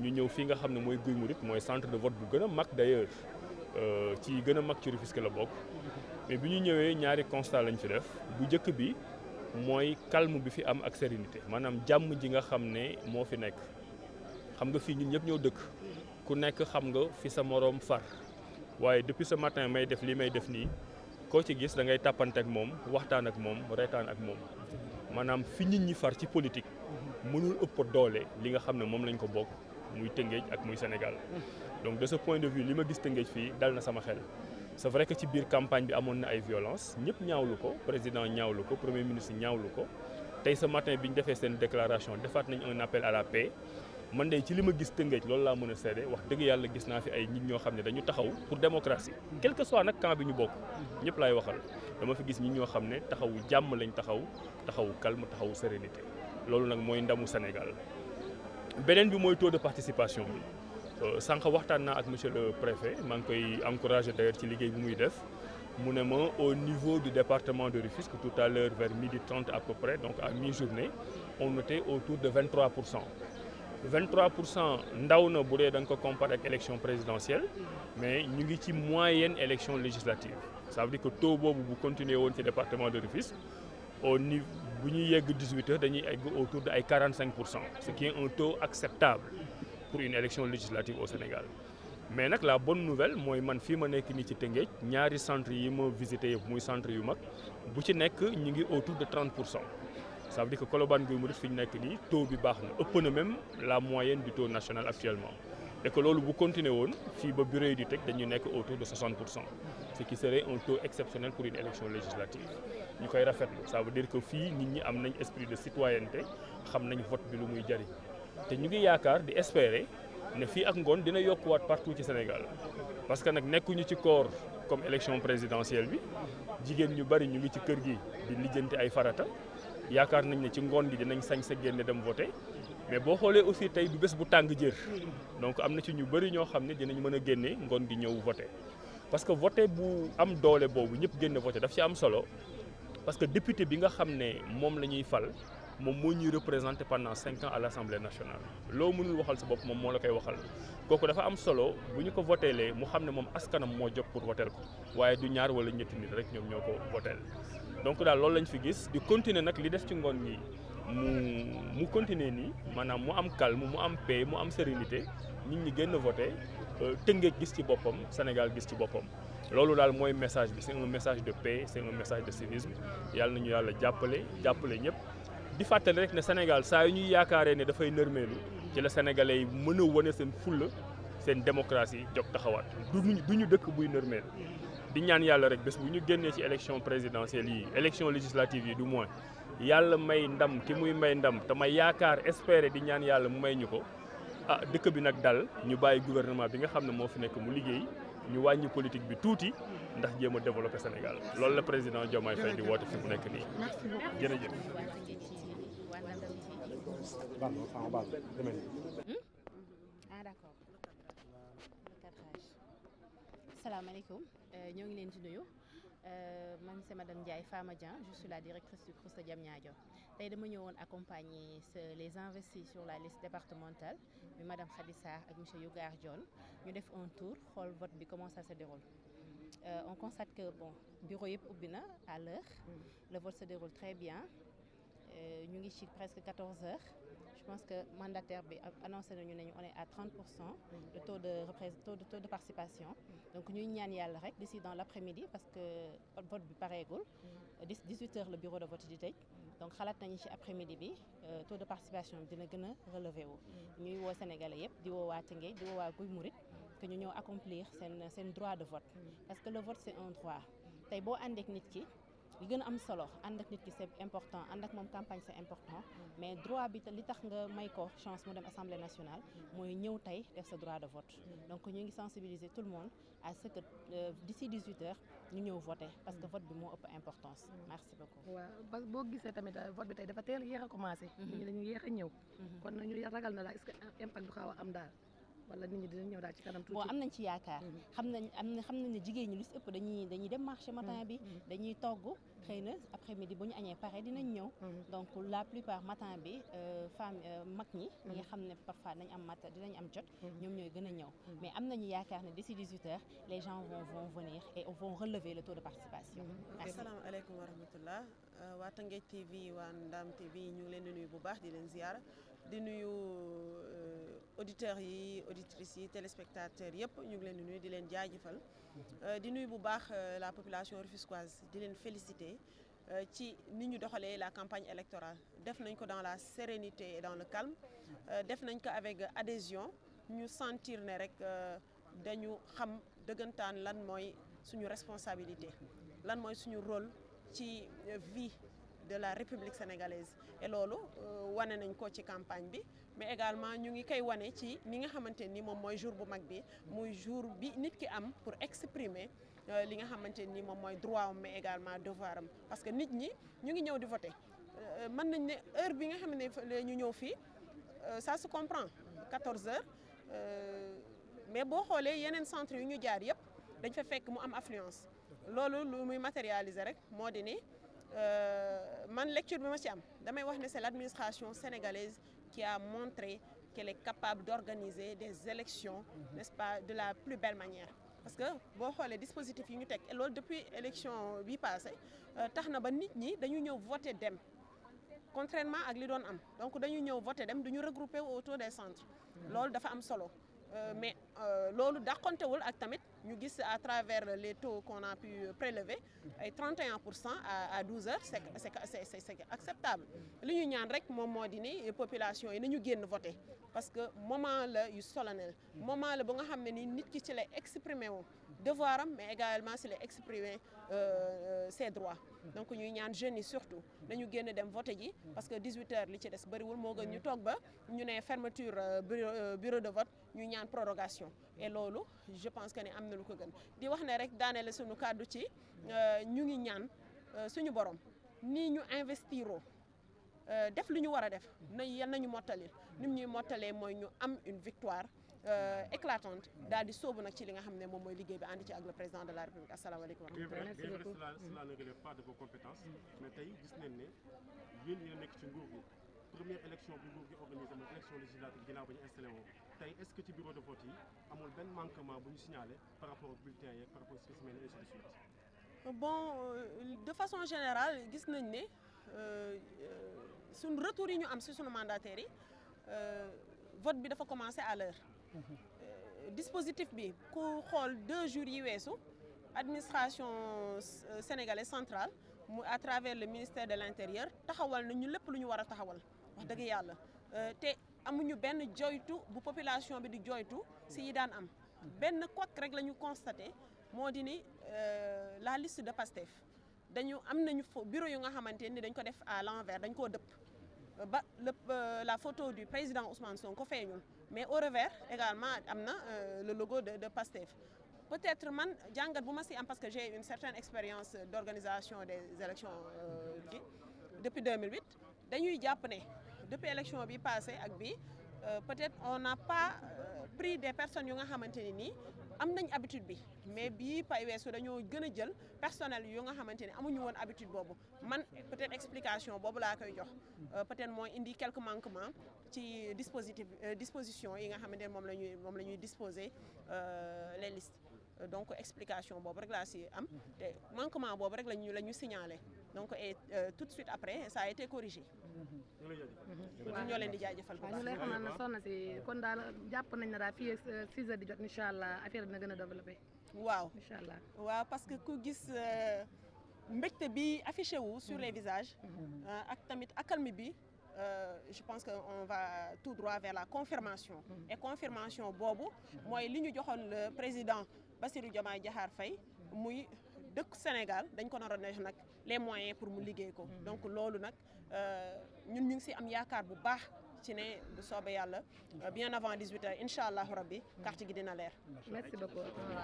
ñu ñëw fii nga xam ne mooy Guy Mouride mooy centre de vote bu gën a mag d'ailleurs ci gën a mag ci Rufisque la bokk mais bi ñu ñëwee ñaari constat lañ fi def bu njëkk bi mooy calme bi fi am ak sérénité maanaam jàmm ji nga xam ne moo fi nekk xam nga fii ñun ñëpp ñoo dëkk ku nekk xam nga fi sa moroom far waaye depuis ce matin may def li may def nii koo ci gis da ngay tàppante ak moom waxtaan ak moom reetaan ak moom maanaam fi nit ñi far ci politique mënul ëpp doole li nga xam ne moom lañ ko bokk muy Tëngéej ak muy Sénégal donc de ce point de vue li ma gis Tëngéej fii dal na sama xel c'est vrai que ci biir campagne bi amoon na ay violence ñëpp ñaawlu ko président ñaawlu ko premier ministre ñaawlu ko tey ce matin bi ñu defee seen déclaration defaat nañ un appel à la paix man de ci li ma gis Tëngéej loolu laa mën a seede wax dëgg yàlla gis naa fi ay nit ñoo xam ne dañu taxaw pour démocratie quel que soit nag camp bi ñu bokk ñëpp laay waxal dama fi gis nit ñoo xam ne taxawu jàmm lañ taxawu calme taxawu sérénité loolu nag mooy ndamu Sénégal beneen bi mooy taux de participation bi sànq waxtaan naa ak monsieur le préfet maa ngi koy encouragé d'ailleurs ci liggéey bi muy def mu ne ma au niveau du département de Rufisque tout à l'heure vers 12h30 à peu près donc à mi-journée on était autour de 23%. 23% ndaw na bu dee da nga ko comparé ak élection présidentielle mais ñu ngi ci moyenne élection législative ça veut dire que taux boobu bu continuer woon ci département de Rufisque au niveau bu ñuy yegg 18h dañuy egg autour de ay 45%, ce qui est un taux acceptable pour une élection législative au Sénégal. mais nag la bonne nouvelle mooy man fii ma nekk nii ci Tëngéej ñaari centre yi ma visité yëpp muy centre yu mag bu ci nekk ñu ngi autour de 30%. ça veut dire que Colobane Guy Mouride fi ñu nekk nii taux bi baax na ëpp na même la moyenne du taux national actuellement et que loolu bu continuer woon fii ba bureau yi di teg dañuy nekk autour de 60%, ce qui serait un taux exceptionnel pour une élection législative ñu koy rafetlu. ça veut dire que fii nit ñi am nañ esprit de citoyenneté xam nañ vote bi lu muy jariñ te ñu ngi yaakaar di espérer ne fii ak ngoon dina yokkuwaat partout ci Sénégal parce que nag nekkuñu ci koor comme élection présidentielle bi jigéen ñu bari ñu ngi ci kër gi di lijjanti ay farata yaakaar nañ ne ci ngoon gi dinañ sañ sa génne dem voter mais boo xoolee aussi tey du bés bu tàng jër donc am na ci ñu bari ñoo xam ne dinañ mën a génne ngoon gi ñëw voter parce que voter bu am doole boobu ñëpp génne voter daf ci am solo parce que député bi nga xam ne moom la ñuy fal moom moo ñuy représenté pendant 5 ans à l'Assemblée nationale loo mënul waxal sa bopp moom moo la koy waxal kooku dafa am solo bu ñu ko voteelee mu xam ne moom askanam moo jóg pour voter ko waaye du ñaar wala ñetti nit rek ñoom ñoo ko voteel donc daal loolu lañ fi gis di continuer nag li des ci ngoon gi mu continuer nii maanaam mu am calme mu am paix mu am sérénité nit ñi génn voter Tëngéej gis ci boppam Sénégal gis ci boppam loolu daal mooy message bi c'est un message de paix c'est un message de civisme yàlla nañu yàlla jàppale ñëpp di fàttali rek ne Sénégal saa yu ñuy yaakaaree ne dafay nërmeelu ci la sénégalais yi mën a wane seen fulla seen démocratie jóg taxawaat du ñu dëkk buy nërmeelu di ñaan yàlla rek bés bu ñu génnee ci élection présidentielle yi élection législative yi du moins yàlla may ndam ki muy may ndam te may yaakaar espérer di ñaan yàlla mu may ñu ko dëkk bi nag dal ñu bàyyi gouvernement bi nga xam ne moo fi nekk mu liggéey ñu wàññi politique bi tuuti ndax jéem a développer Sénégal loolu la président Diomaye Faye di woote fi mu nekk nii jërëjëf. D'accord. Salaamaaleykum ñoo ngi leen di nuyu man c'est madame Ndiaye Fama Dieng je suis la directrice du CROUS de Diamniadio tey dama ñëwoon accompagner les investis sur la liste départementale bi madame Khady Sarr ak monsieur Yougar Dione ñu def un tour xool vote bi comment ça se déroule on constate que bon bureau yëpp ubbi na à l'heure le vote se déroule très bien ñu ngi ci presque 14 heures je pense que mandataire bi annoncé nañu ne on est à 30% de taux de participation donc ñuy ñaan yàlla rek d'ici dans l'après-midi parce que vote bi pareegul 18 heures le bureau de vote di tëj donc xalaat nañu ci après-midi bi taux de participation bi dina gën a relevé wu ñuy woo sénégalais yëpp di woo waa Tëngéej di woo waa Guy Mouride que ñu ñëw accomplir seen droit de vote parce que le vote c'est un droit tey boo ànd ak nit ki li gën a am solo ànd ak nit ki c'est important ànd ak moom campagne c'est important mais droit bi li tax nga may ko chance mu dem assemblée nationale mooy ñëw tey def sa droit de vote donc ñu ngi sensibiliser tout le monde à ce que d'ici 18 heures ñu ñëw voter parce que vote bi moo ëpp importance merci beaucoup. waaw boo gisee tamit vote bi tey dafa teel yéex a commencé. nit ñi dañuy yéex a ñëw. kon ñu ragal na daal est-ce que impact du xaw a am daal. wala nit ñi dinañ ñëw daal ci kanam tuuti. bon am nañ ci yaakaar. xam nañ ne jigéen ñi lu si ëpp dañuy dem marché matin bi. dañuy togg xëy na après midi bu ñu añee pare dinañ ñëw. donc la plupart matin bi femme mag ñi. ñi nga xam ne parfois dinañ am jot. ñoom ñooy gën a ñëw. mais am nañu yaakaar ne d'ici 18 heures les gens vont venir et vont relever le taux de participation. asalaamaaleykum wa rahmatullah waa Tëngéej TV waa Ndam TV ñu ngi leen di nuyu bu baax di leen ziyaara di nuyu auditeurs yi auditrices yi téléspectateurs yëpp ñu ngi leen di nuyu di leen jaajëfal di nuyu bu baax la population rufisquoise di leen féliciter ci ni ñu doxalee la campagne électorale def nañ ko dans la sérénité et dans le calme def nañ ko avec adhésion ñu sentir ne rek dañu xam dëggantaan lan mooy suñu responsabilité lan mooy suñu rôle ci vie de la République sénégalaise et loolu wane nañ ko ci campagne bi mais également ñu ngi koy wane ci ni nga xamante ni moom mooy jour bu mag bi muy jour bi nit ki am pour exprimer li nga xamante ni moom mooy droit am mais également devoir am parce que nit ñi ñu ngi ñëw di voter mën nañ ne heure bi nga xam ne ñu ñëw fii ça se comprend 14 heures mais boo xoolee yeneen centre yu ñu jaar yëpp dañ fa fekk mu am affluence loolu lu muy matérialiser rek moo di ni man lecture bi ma ci am damay wax ne c'est l'administration sénégalaise qui a montré qu'elle est capable d'organiser des élections n'est-ce pas de la plus belle manière parce que boo xoolee dispositif yi ñu teg et loolu depuis élection bi passé tax na ba nit ñi dañu ñëw voter dem contrairement ak li doon am donc dañu ñëw voter dem duñu regrouper autour des centres loolu dafa am solo mais loolu dàqontewul ak tamit ñu gis à travers les taux qu'on a pu prélever ay 31% à 12 heures c'est acceptable li ñu ñaan rek moom moo di ni population yi nañu génn voter parce que moment la yu solennel moment la ba nga xam ne ni nit ki ci lay exprimer wu devoir am mais également ci lay exprimer ses droits donc ñuy ñaan jeunes yi surtout nañu génn dem voter ji parce que 18 heures li ci des bëriwul moo gën ñu toog ba ñu ne fermeture bureau de vote ñu ñaan prorogation et loolu je pense que ne am na lu ko gën di wax ne rek daaneel suñu kàddu ci ñu ngi ñaan suñu borom nii ñu investiroo def lu ñu war a def nañu mottalil ni ñuy mottalee mooy ñu am une victoire éclatante daal di sóobu nag ci li nga xam ne moom mooy liggéey bi ànd ci ak le président de la République asalaamaaleykum wa rahmatulah. merci beaucoup cela ne relève pas de vos compétences mais tey gis nañ ne yéen yéen a nekk ci nguur gi première élection bi nguur gi organisé mooy élection législative ginnaaw ba ñu installé woo tey est-ce que ci bureau de vote yi amul benn manquement bu ñu signalé par rapport ak bulletin yeeg par rapport ak spécimen et ainsi de suite. bon de façon générale gis nañ ne suñu retour yi ñu am si suñu mandataires yi vote bi dafa commencé à l'heure dispositif bi ku xool 2 jours yi weesu administration sénégalaise centrale mu à travers le ministère de l'intérieur taxawal na ñu lépp lu ñu war a taxawal wax dëgg yàlla te amuñu benn joytu bu population bi di joytu si yi daan am benn couac rek la ñu constaté moo di ni la liste de Pastef dañu am nañu bureau yu nga xamante ni dañ ko def à l'envers dañ koo dëpp ba la photo du président Ousmane Sonko feeñul mais au revers également am na le logo de Pastef peut-être man jàngat bu ma si am parce que j'ai une certaine expérience d'organisation des élections depuis 2008 dañuy jàpp ne depuis élection bi passé ak bi peut-être on n'a pas pris des personnes yu nga xamante ni nii am nañ habitude bi mais bii pay weesu dañoo gën a jël personnel yu nga xamante ni amuñu woon habitude boobu man peut-être explication boobu laa koy jox peut-être mooy indi quelques manquements ci disposition yi nga xamante ni moom la ñuy disposer les listes donc explication boobu rek laa si am te manquement boobu rek la ñu signalé donc et tout de suite après ça a été corrigé. ñoo leen di jaajëfal bu baax. ñu lay xamal na soxna si kon daal jàpp nañ na daal fii ak 6 heures di jot incha allah affaire dina gën a développé. waaw incha allah waaw parce que ku gis mbégte bi affiché wu sur les visages. ak tamit accalmie bi. Je pense que on va tout droit vers la confirmation et confirmation boobu mooy li ñu joxoon le président Bassirou Diomaye Diakhar Faye muy dëkk Sénégal dañ ko naroon a nag les moyens pour mu liggéey ko donc loolu nag ñun ñu ngi si am yaakaar bu baax ci ne bu soobee yàlla bien avant 18h incha allahu rabbi carte gi dina leer. merci beaucoup.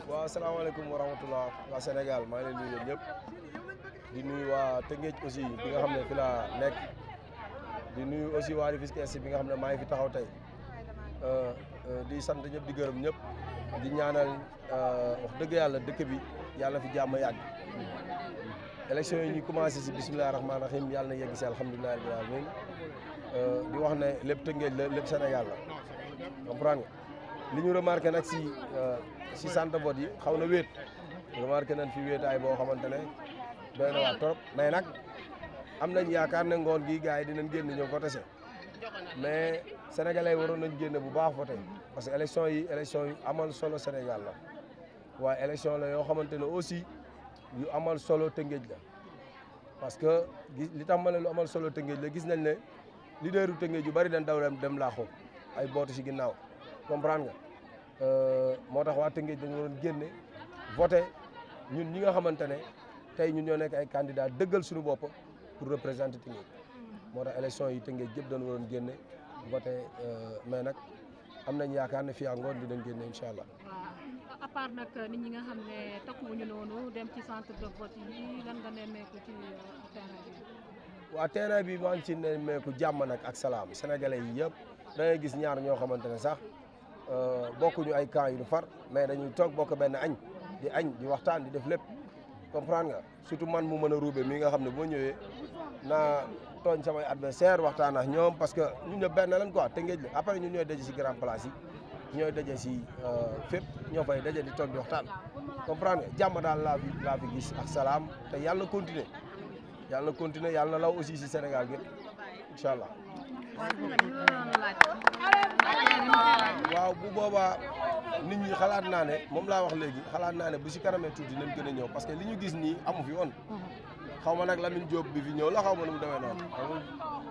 waaw asalaamaaleykum wa rahmatullah waa Sénégal maa ngi leen di nuyu ñëpp di nuyu waa Tëngéej aussi bi nga xam ne fi laa nekk. di nuyu aussi waa Rufisque Est bi nga xam ne maa ngi fi taxaw tey di sant ñëpp di gërëm ñëpp di ñaanal wax dëgg yàlla dëkk bi yàlla fi jàmm yàgg élection yi ñu commencé si bisimilah rahmaani rahim yàlla na yegg si alhamdulilah rabbil alamin di wax ne lépp Tëngéej la lépp Sénégal la comprendre nga li ñu remarqué nag si centre vote yi xaw na wéet remarqué nañ fi wéetaay boo xamante ne doy na waa trop mais nag am nañ yaakaar ne ngoon gi gars yi dinañ génn ñëw voté mais sénégalais yi waroon nañ génn bu baax voté parce que élection yi amal solo Sénégal la waaye élection la yoo xamante ne aussi yu amal solo Tëngéej la parce que li tax ma ne lu amal solo Tëngéej la gis nañ ne leader u Tëngéej yu bari dañ daw dem laaxoo ay bootu si ginnaaw comprendre nga moo tax waa Tëngéej dañu waroon génne voté ñun ñi nga xamante ne tey ñun ñoo nekk ay candidat dëggal suñu bopp pour représenter Tëngéej moo tax élection yi Tëngéej yëpp dañu waroon génne voté mais nag am nañ yaakaar ne fii à ngoon dinañ génne incha allah. waaw à part nag nit ñi nga xam ne takkuwuñu noonu dem ci centre de vote yi lan nga nemmeeku ci terrain bi. waaw terrain bi maa ngi ci nemmeeku jàmm nag ak salaam sénégalais yi yëpp da ngay gis ñaar ñoo xamante ne sax bokkuñu ay camp yu far mais dañuy toog bokk benn añ di waxtaan di def lépp. comprendre nga surtout man mu mën a ruube mi nga xam ne boo ñëwee naa tooñ samay adversaire waxtaan ak ñoom parce que ñun ñëpp benn lañ quoi Tëngéej la après ñun ñooy daje si grand place yi ñooy daje si fépp ñoo fay daje di toog di waxtaan comprendre nga jàmm daal laa fi gis ak salaam te yàlla na continuer yàlla na law aussi si Sénégal gépp incha allah. waaw bu boobaa nit ñi xalaat naa ne moom laa wax léegi xalaat naa ne bu si kanamee tuuti nañ gën a ñëw parce que li ñu gis nii amu fi woon xaw ma nag Lamine Diop bi fi ñëw la xaw ma nu mu demee noonu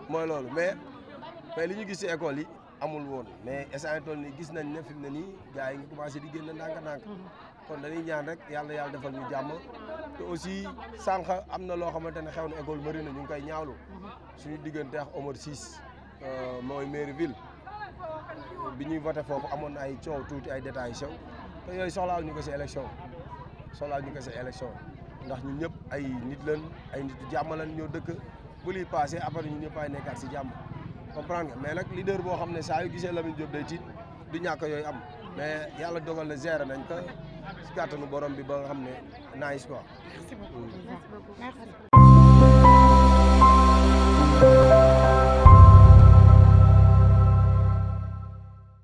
mooy loolu mais li ñu gis si école yi amul woon mais instant toll nii gis nañ ne fi mu ne nii gars yi ngi commencé di génn ndànk-ndànk kon dañuy ñaan rek yàlla defal ñu jàmm te aussi sànq am na loo xamante ne xew na école Marina ñu ngi koy ñaawlu suñu diggante ak Omar Ciss mooy mairie ville bi ñuy voté foofu amoon na ay coow tuuti ay détails sew te yooyu soxlaaw ñu ko si élection ndax ñun ñëpp ay nit lañ ay nit jàmm lañ ñoo dëkk bu liy passé après ñun ñëpp ay nekkaat si jàmm comprendre nga mais nag leader boo xam ne saa yu gisee Lamine Diop day tiit du ñàkk yooyu am mais yàlla dogal na gérer nañ ko si kàttanu borom bi ba nga xam ne nice quoi. Merci beaucoup.